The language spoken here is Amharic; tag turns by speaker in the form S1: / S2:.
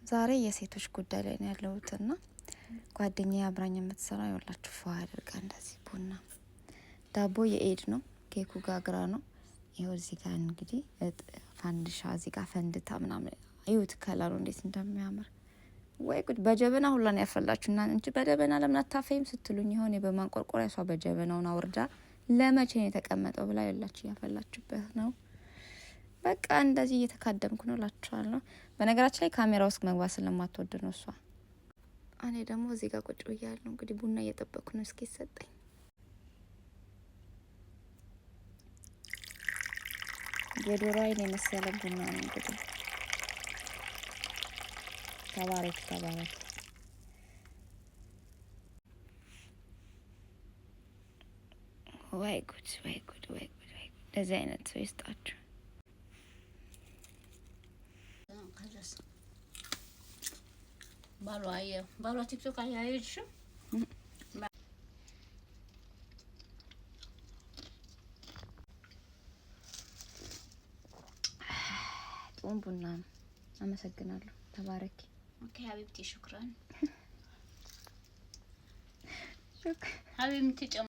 S1: ዛሬ የሴቶች ጉዳይ ላይ ነው ያለሁትና ጓደኛዬ አብራኝ የምትሰራ ይኸውላችሁ ፏ አድርጋ እንደዚህ ቡና ዳቦ የኤድ ነው፣ ኬኩ ጋግራ ነው። ይኸው እዚህ ጋር እንግዲህ ፋንድሻ እዚህ ጋር ፈንድታ ምናምን ይሁት color ኡ እንዴት እንደሚያምር ወይ ጉድ! በጀበና ሁላ ነው ያፈላችሁ እና እንጂ በጀበና ለምን አታፈይም ስትሉኝ ይሆን በማንቆርቆሪያ እሷ በጀበናውን አውርዳ ለመቼ ነው የተቀመጠው ብላ ያላችሁ እያፈላችሁበት ነው። በቃ እንደዚህ እየተካደምኩ ነው እላችኋለሁ። በነገራችን ላይ ካሜራ ውስጥ መግባት ስለማትወድ ነው እሷ። እኔ ደግሞ እዚህ ጋር ቁጭ ብያለሁ። እንግዲህ ቡና እየጠበቅኩ ነው እስኪሰጠኝ። የዶሮ አይን የመሰለ ቡና ነው እንግዲህ። ተባረክ ተባረክ። ወይ ጉድ ወይ ጉድ ወይ ጉድ ወይ ጉድ! እንደዚህ አይነት ሰው ይስጣችሁ።
S2: ባሏ ባሏ ቲክቶክ አያየሽም?
S1: ጦም ቡና ነው። አመሰግናለሁ። ተባረኪ።
S2: Okay حبيبتي شكرا حبيبتي።